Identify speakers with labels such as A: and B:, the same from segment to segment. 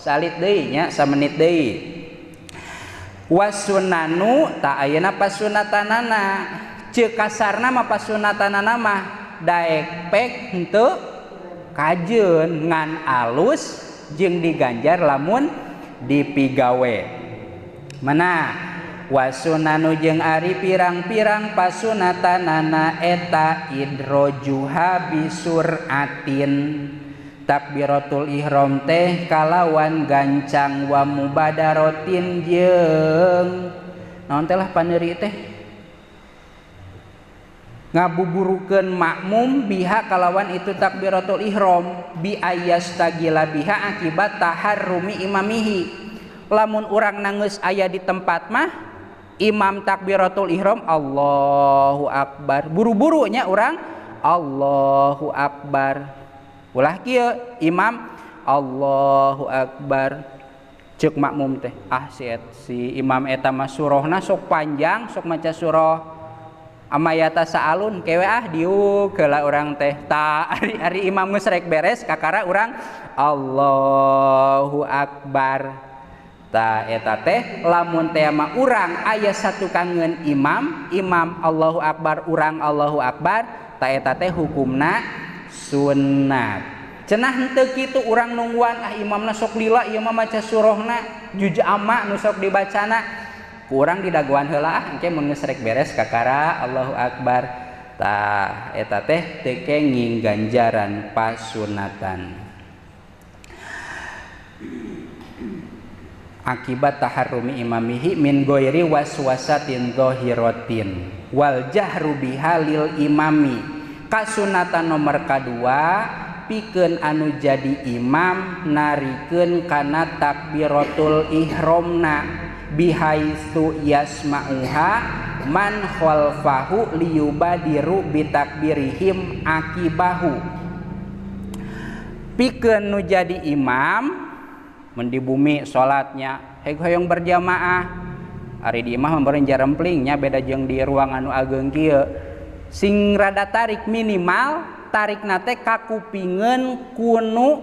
A: Salit deui nya samenit deui. Wasunanu ta ayeuna pasunatanana. Ceuk kasarna mah pasunatanana mah daek pek henteu kajeun ngan alus jeung diganjar lamun dipigawe. Mana wasunanu jeung ari pirang-pirang pasunatanana eta idrojuha bisuratin takbiratul ihram teh kalawan gancang wa mubadarotin jeung naon teh lah paneuri teh ngabuburukeun makmum biha kalawan itu takbiratul ihram bi ayastagila biha akibat taharrumi imamihi. Lamun urang nangeus aya di tempat mah imam takbiratul ihram Allahu akbar, buru-burunya urang Allahu akbar. Ulah kieu imam Allahu akbar ceuk makmum teh ah si imam eta mah surahna sok panjang sok maca surah amayata saalun kewe ah diuk heula urang teh ta ari imam geus rek beres kakara urang Allahu akbar. Ta eta teh lamun teh mah urang aya satu kangen imam, imam Allahu akbar urang Allahu akbar, ta eta teh hukumna sunat. Cenah henteu kitu urang nungguan ah imamna sok lila ieu mah maca surahna juz amma nu sok dibacana. Ku urang didagoan heula ah engke mun geus rek beres kakara Allahu akbar. Ta eta teh teu kenging ganjaran pasunatan. Akibat taharrumi imamihi min ghairi waswasatin zahiratin wal jahru biha lil imami. Kasunatan nomor kadua pikeun anu jadi imam narikeun kana takbiratul ihramna bihaitsu yasma'uha man khalfahu liyubadiru bitakbirihim akibahu. Pikeun nu jadi imam mun di bumi salatnya heg hoyong berjamaah ari di imah mah jaremplingnya beda jeung di ruangan anu ageung kieu sing rada tarik minimal tarikna teh kakupingeun kunu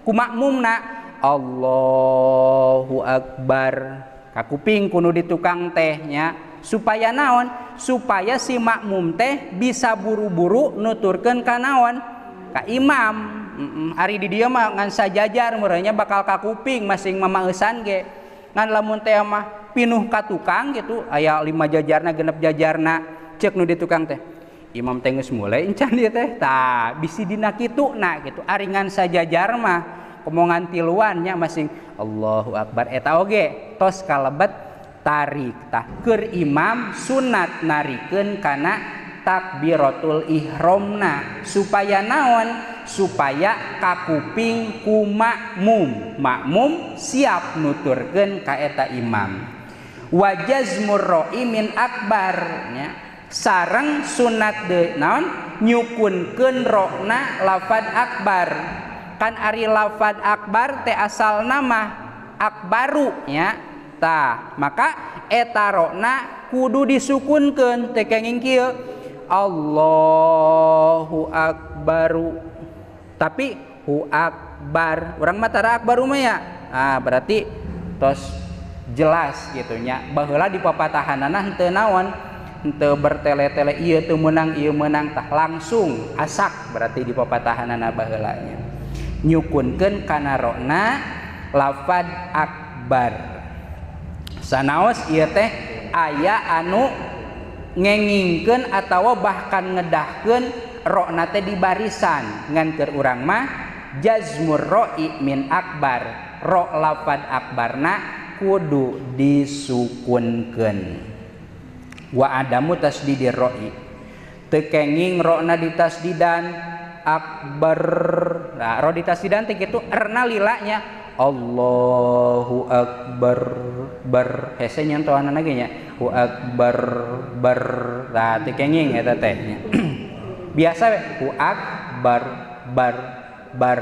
A: ku makmumna Allahu akbar kakuping kunu di tukang teh nya supaya naon supaya si makmum teh bisa buru-buru nuturkeun ka naon ka imam. Ari di dieu mah ngan sajajar meureunnya bakal kakuping masing mamaeusan ge ngan lamun teh mah pinuh ka tukang gitu aya 5 jajarna genep jajarna ceuk nu di tukang teh imam teh geus mulai encan ieu teh tah bisi dina kituna gitu ari ngan sajajar mah komongan tiluan nya masing Allahu akbar eta oge tos kalebet tarik tah keur imam sunat narikeun kana takbiratul ihramna supaya naon supaya kakuping ku makmum, makmum siap nuturkeun ka eta imam. Wa jazmur ra'i min akbar nya sareng sunat deui naon nyukunkeun rokna lafad akbar. Kan ari lafad akbar teh asalna mah akbaru nya tah maka eta rokna kudu disukunkeun teh kenging kieu Allahu akbaru tapi hu akbar urang mah tara akbaru mah ya ah berarti tos jelas gitu nya baheula di papatahanana henteu naon henteu bertele-tele ieu teu meunang ieu meunang tah langsung asak berarti di papatahanana baheula nya nyukunkeun kana rokna lafad akbar sanaos ieu teh aya anu ngengingkeun atawa bahkan ngedahkeun rokna teh di barisan ngan keur urang mah jazmur ro'i min akbar ro lafad akbarna kudu disukunkeun wa adamu tasdidir ro'i teu kenging rokna ditasdidan akbar nah ro ditasdidan teh kitu erna lilanya Allahu akbar bar hese nyantoanana ge nya hu akbar bar tah teu kenging eta teh nya biasa we hu akbar bar bar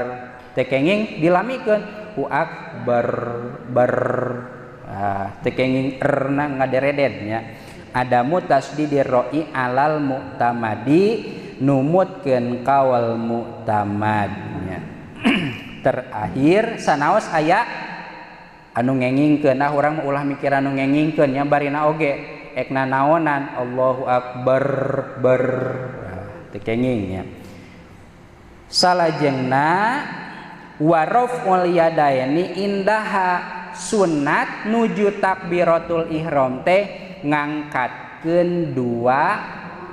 A: teu kenging dilamikeun hu akbar bar ah teu kenging erna ngaderedet nya adamu tasdidir ro'i alal mu'tamadi numutkeun kawal mu'tamad nya. Terakhir sanaos aya Anu ngengingkeun ah urang mah ulah mikir anu ngengingkeun nya barina oge ek nanaonan Allahu akbar ber teu kenging nya. Salajengna waraful yadaini indaha sunat nuju takbiratul ihram teh ngangkatkeun dua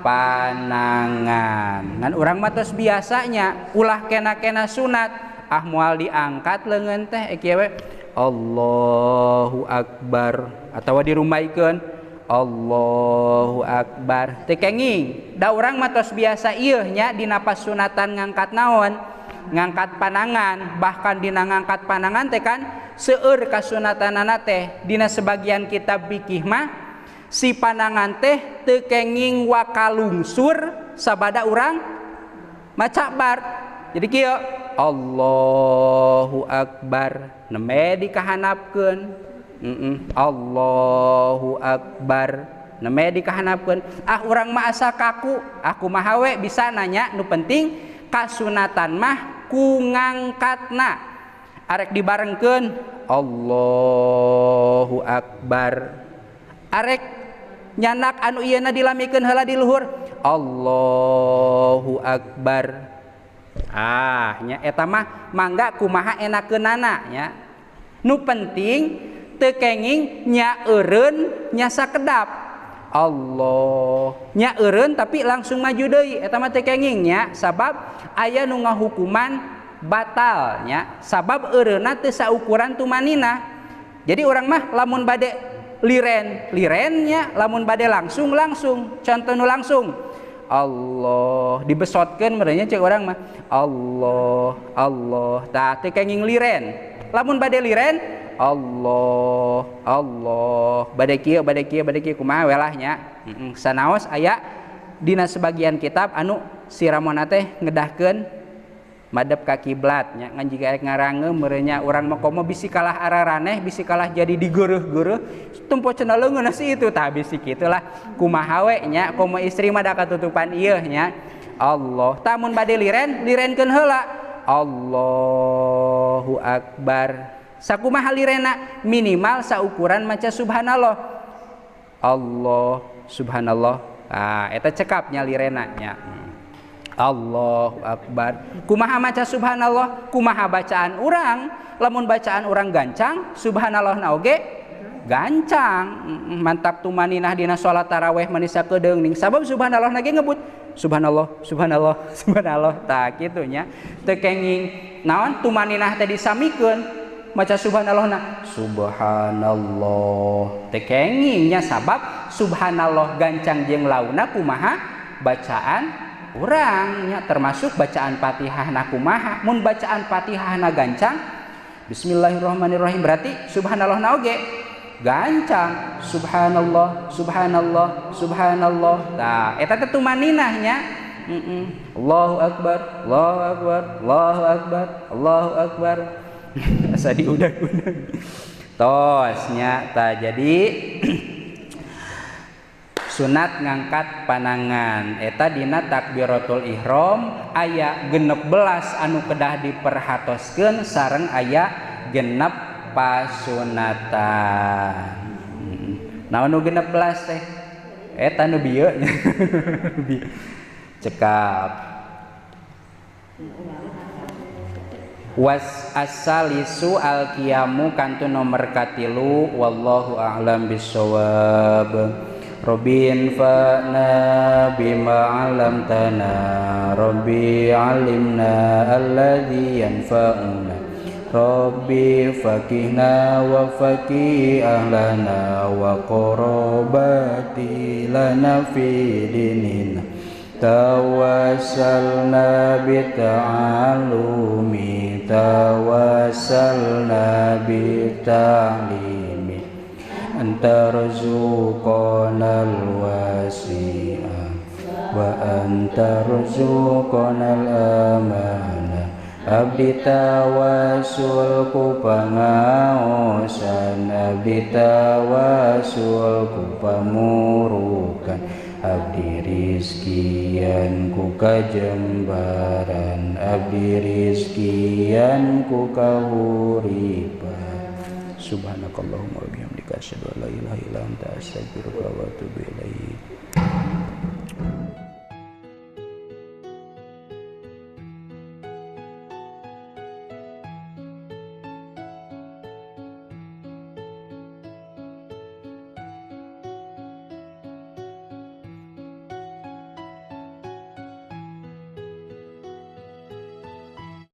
A: panangan. Ngan urang mah tos biasanya ulah kena-kena sunat ah moal diangkat leungeun teh kieu we Allahu akbar atawa dirumaikeun Allahu akbar teu kenging. Da urang mah tos biasa ieu nya dina pasunatan ngangkat naon? Ngangkat panangan. Bahkan dina ngangkat panangan teh kan seueur kasunatanana teh. Dina sebagian kitab fikih mah si panangan teh teu kenging wakalungsur sabada urang maca bar. Jadi kieu Allahu akbar nembe dikahanapkeun. Allahu akbar nembe dikahanapkeun. Ah urang mah asa kaku, ah kumaha we bisa nanya, nu penting kasunatan mah ku ngangkatna. Arek dibarengkeun Allahu akbar. Arek nyanak anu ieuna dilamikeun heula di luhur Allahu akbar. Ah nya eta mah mangga kumaha enakeunana nya. Nu penting teu kenging nya eureun nya sakedap Allah nya eureun tapi langsung maju deui eta mah teu kenging nya, sabab aya nu ngahukuman batal nya, sabab eureunna teu saukuran tumanina. Jadi urang mah lamun bade liren liren nya, lamun bade langsung langsung, contoh nu langsung Allah dibesotkeun merenya cek urang mah Allah Allah tah teu kenging liren. Lamun bade liren Allah Allah bade kieu bade kieu bade kieu kumaha we lah nya. Sanaos aya dina sebagian kitab anu si Ramona teh ngedahkeun madep ka kiblat nya, ngan jiga rek ngarangeum merenya urang mah komo bisi kalah araraneh bisi kalah jadi digeureuh-geureuh tempo cenah leungeun si itu tah bisi kitu lah kumaha we nya, komo istri mah da katutupan ieu nya. Allah tamun bade liren lirenkeun heula Allahu akbar. Sakumaha lirena minimal saukuran maca subhanallah Allah subhanallah. Ah eta cekapnya lirena nya. Allahu akbar. Kumaha maca subhanallah, kumaha bacaan urang, lamun bacaan urang gancang subhanallah na oge gancang. Mantap tumaninah dina salat tarawih manisa kedeung ning sabab subhanallah na ge ngebut subhanallah subhanallah subhanallah tah kitu nya. Teu kenging naon tumaninah teh disamikeun maca subhanallah na subhanallah teu kenging nya, sabab subhanallah gancang jeung launa kumaha bacaan urang nya, termasuk bacaan Fatihah na kumaha. Mun bacaan Fatihah na gancang bismillahirrahmanirrahim berarti subhanallah na oge gancang subhanallah subhanallah subhanallah tah eta teh tumaninah nya. Allahu akbar Allahu akbar Allahu akbar Allahu akbar asa diudag-udag tos nya tah. Jadi sunat ngangkat panangan eta dina takbiratul ihram aya 16 anu kedah diperhatoskeun sareng aya 6 pasunatan. Naon nu 16 teh? Eta nu bieu nya. Cekap. Was asalisu alqiyamu kantun nomor 3 wallahu a'lam bissawab. Rabbin fa'na bima 'allamtana Rabbi 'allimna alladzi yanfa'una Rabbi faqihna wa faqih ahlana wa qarabati lana fi dinina tawassalna bita'allumi tawassalna bita'limi anta rzuqana al-wasi'a wa anta rzuqana al-amana abdi tawasul ku pangaosan abdi tawasul ku pamurukan abdi rizkian ku kajembaran abdi rizkian ku kahuripan. Subhanakallahumma wa bihamdika asyhadu an la ilaha illa anta astaghfiruka wa atubu ilaik.